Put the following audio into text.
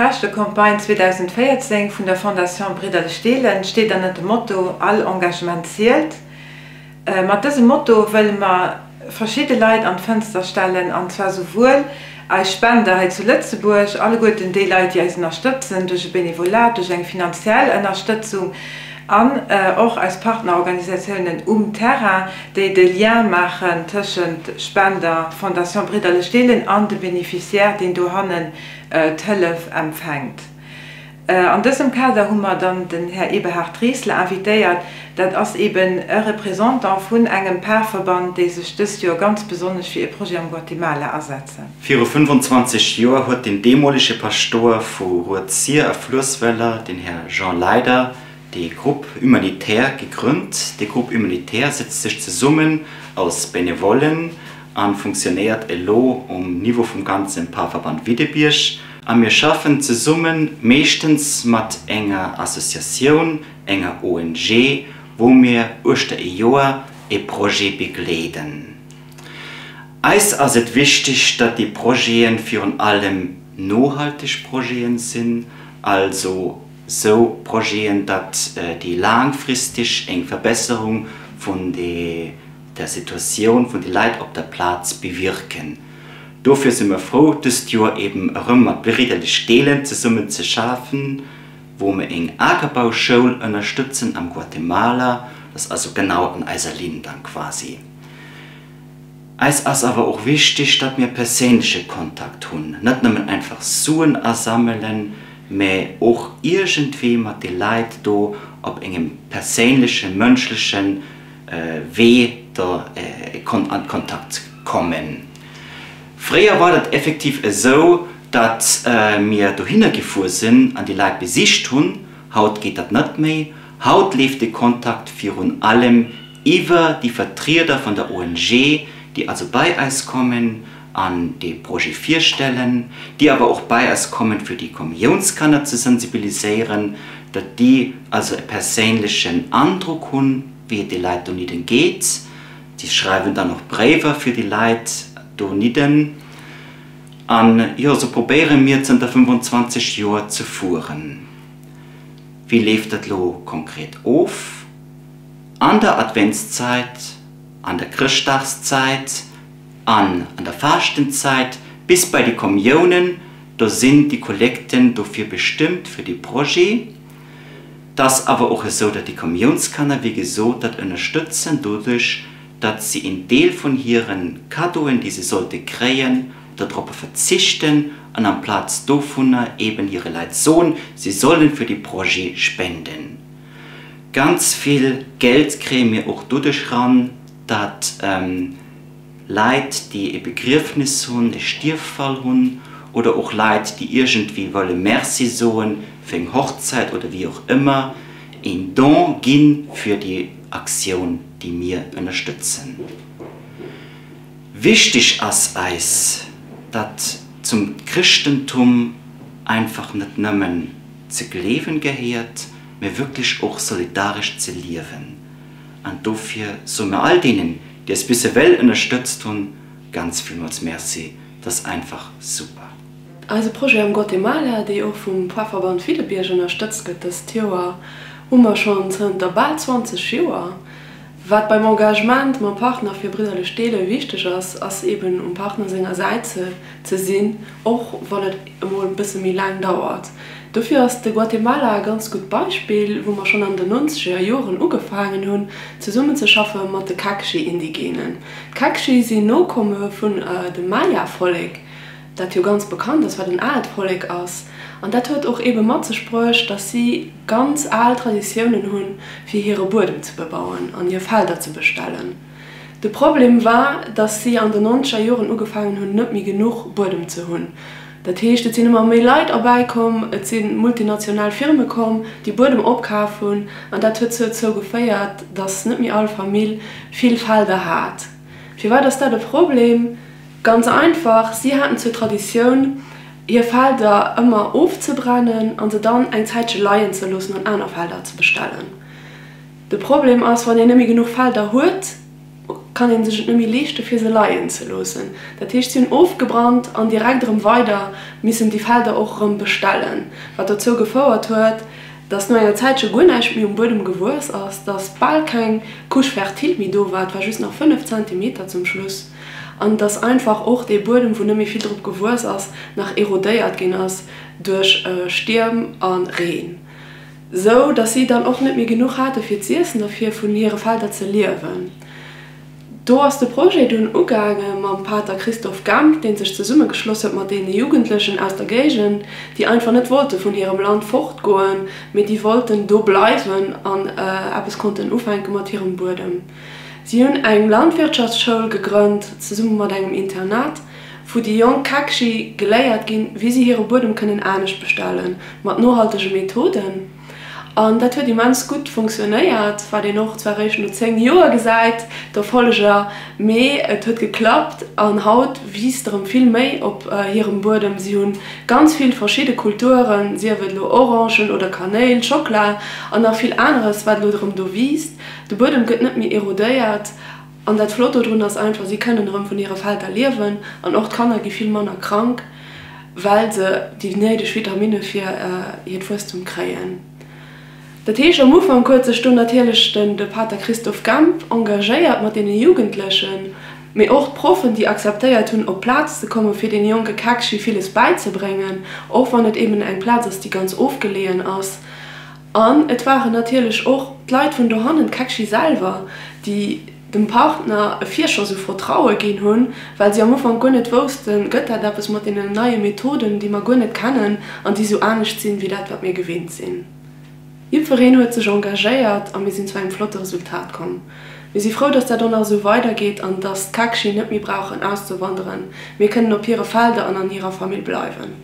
Faaschtecampagne 2014 vun der Fondation Bridderlech Deelen steet ënnert dem Motto All Engagement zielt. Mat dësem Motto wëlle mer verschidde Leit an d'Fënster stellen, an zwar souwuel eis Spender hei zu Lëtzebuerg, alleguerten déi Leit, déi eis ënnerstëtzen duerch e Benevolat, duerch eng finanziell Ënnerstëtzung, an och eis Partnerorganisatiounen um Terrain, déi de Lien maachen tëschent Spender, Fondation Bridderlech Deelen an dem Beneficiaire, deen dohannen d'Hëllef empfänkt. An dësem Kader hu mer dann den Här Eberhard Riesler invitéiert. Dat ass eben e Représentant vun engem Parverband, déi sech dëst Joer ganz besonnesch fir e Projet am Guatemala asetzen. Viru 25 Joer huet den deemolege Paschtouer vu Rued-Sir a Fluessweller, den Här Jean Leider, de Groupe Humanitaire gegrënnt. De Groupe Humanitaire setzt sech zesummen aus Benevollen a funktionéiert elo um Niveau vum ganzen Parverband Widdebierg. A mir schaffen zesummen, meeschtens mat enger Associatioun, enger ONG, wou mir uechter e Joer e Projet begleeden. Eis ass et wichteg, datt déi Projete virun allem nohalteg Projete sinn, also sou Projeten, datt déi laangfristeg eng Verbesserung vun der Situatioun vun de Leit op der Plaz bewierken. Dofir si mer frou, dëst Joer eben erëm mat Bridderlech Deelen zesummen ze schafen, wou mer eng Akerbauschoul ënnerstëtzen am Guatemala. Dat ass also genau an eiser Linn dann quasi. Eis ass awer och wichteg, datt mir perséinleche Kontakt hunn, net nëmmen einfach Suen asammelen, mä och iergendwéi mat de Leit do op engem perséinlechen, mënschlechen Wee do an Kontakt kommen. Fréier war dat effektiv esou, datt mir dohinner gefuer sinn an déi Leit besicht hunn. Haut geet dat net méi. Haut leeft de Kontakt virun allem iwwer déi Vertrieder vun der ONG, déi also bei eis kommen an dee Projet virstellen, déi awer och bei eis kommen, fir déi Kommiounskanner ze sensibiliséieren, datt déi also e perséinlechen Androck hunn, wéi et de Leit donidden geet. Si schreiwen dann och Bréiwer fir déi Leit donidden. An jo, esou probéiere mir zënter 25 Joer ze fueren. Wéi leeft dat elo konkret of? An der Adventszäit, an der Chrëschtdagszäit an an der Faaschtenzäit bis bei déi Kommiounen, do sinn déi Kollekten dofir bestëmmt fir dee Projet. 't ass awer och esou, datt déi Kommiounskanner, wéi gesot, dat ënnerstëtzen doduerch, datt si een Deel vun hire Kaddoen, déi se sollte kréien, dodropper verzichten an amplaz dovunner eeben hire Leit soen, si sollen fir dee Projet spenden. Ganz vill Geld kréie mir och doduerch ran, datt Leit, déi e Begriefnis hunn, e Stierffall hunn oder och Leit, déi iergendwéi wëlle Merci soe fir eng Hochzäit oder wéi och ëmmer, een Don gi fir déi Aktioun, déi mir ënnerstëtzen. Wichteg ass eis, datt zum Chrëschtentum einfach net nëmmen ze gleewen gehéiert, mä wierklech och solidaresch ze liewen. An dofir soe mer all deenen, déi eis bis ewell ënnerstëtzt hunn, ganz villmools Merci. Dat ass einfach super. Eise Projet am Guatemala, dee och vum Poarverband Fiddebierg ënnerstëtzt gëtt dëst Joer, hu mer schonn zënter bal 20 Joer. Wat beim Engagement mam Partner fir bridderlech Deele wichteg ass, ass eben um Partner senger Säit ze sinn, och wann et emol e bësse méi laang dauert. Dofir ass de Guatemala e ganz gutt Beispill, wou mer schonn an den nonzeger Joren ugefaangen hunn, zesummenzeschaffe mat de Kekchi-Indigenen. D'Kekchi sinn Nokomme vun dem Maya-Vollek, dat jo ganz bekannt ass, wat en aalt Vollek ass. An dat huet och eebe mat sech bruecht, dass si ganz al Traditiounen hunn, fir hire Buedem ze bebauen an hir Felder ze bestellen. De Problem war, dass si an den nonzeger Joren ugefaangen hunn, net méi genuch Buedem ze hunn. Dat heescht, et sinn ëmmer méi Leit erbäi komm, et si multinational Firme komm, déi Buedem opkaf hunn, an dat huet dozou geféiert, dass net méi all Famill vill Felder hat. Firwat ass dat e Problem? Ganz einfach, si haten zur Traditioun, hir Felder ëmmer ofzebrennen an se dann eng Zäitche leien ze loossen an aner Felder ze bestellen. De Problem ass, wann een net méi genuch Felder huet. kann ee sech et net méi leeschte fir se leien ze loossen. Dat heescht, si hunn ofgebrannt an direkt erëm weider missen déi Felder och erëm bestellen, wat dozou gefouert huet, dass no enger Zäitche guer näischt méi um Buedem gewuess ass, dass bal keng Couche fertile méi do war, et war just nach 5 Zentimeter zum Schluss, an dass einfach och dee Buedem, wou net méi vill drop gewuess ass, nach erodéiert ginn ass duerch Stierm a Reen, sou dass si dann och net méi genuch hate fir z'iessen a fir vun hire Felder ze liewen. Do ass de Projet dunn ugaange mam Pater Christophe Gemp, dee sech zesummegeschloss huet mat deene Jugendlechen aus der Géigend, déi einfach net wollte vun hirem Land fortgoen, mee déi wollten do bleiwen an eppes konnten ufänke mat hirem Buedem. Si hunn eng Landwirtschaftsschoul gegrënnt, zesumme mat engem Internat, wou déi jonk Kekchi geléiert ginn, wéi si hire Buedem kënnen anescht bestellen, mat nohaltege Methoden. An dat huet immens gutt funktionéiert, wat een och zwar eréischt no 10 Joer gesäit, d'Erfolleger, mee et huet geklappt an haut wiisst erëm vill méi op hirem Buedem. Si hu ganz vill verschidde Kulturen, sief et elo Orangen oder Kanéil, Schockela an nach vill aneres, wat elo erëm do wiisst. De Buedem gëtt net méi erodéiert an dat Flott dodrun ass einfach, si kënnen erëm vun hire Felder liewen an och d'Kanner gi vill manner krank. well se déi néideg Vitaminne fir hiert Wuesstum kréien. Dat heescht, am Ufank huet sech do natierlech den de Pater Christophe Gemp engagéiert mat deene Jugendlechen, mee och d'Proffen, déi akzeptéiert hunn, op d'Plaz ze kommen, fir deene jonke Kekchi villes bäizebréngen, och wann et eben eng Plaz ass, déi ganz ofgeleeën ass. An et waren natierlech och d'Leit vun dohannen, d'Kekchi selwer, déi dem Partner e Virschoss u Vertraue ginn hunn, well si am Ufank guer net woussten, gëtt dat eppes mat deenen neie Methoden, déi mer guer net kennen an déi sou anescht sinn, wéi dat, wat mir gewinnt sinn. Jiddwereen huet sech engagéiert a mir sinn zu engem flotte Resultat komm. Mir si frou, dass dat och nach esou weidergeet an dass d'Kekchi net méi brauchen auszewanderen, mee kënnen op hire Felder an an hirer Famill bleiwen.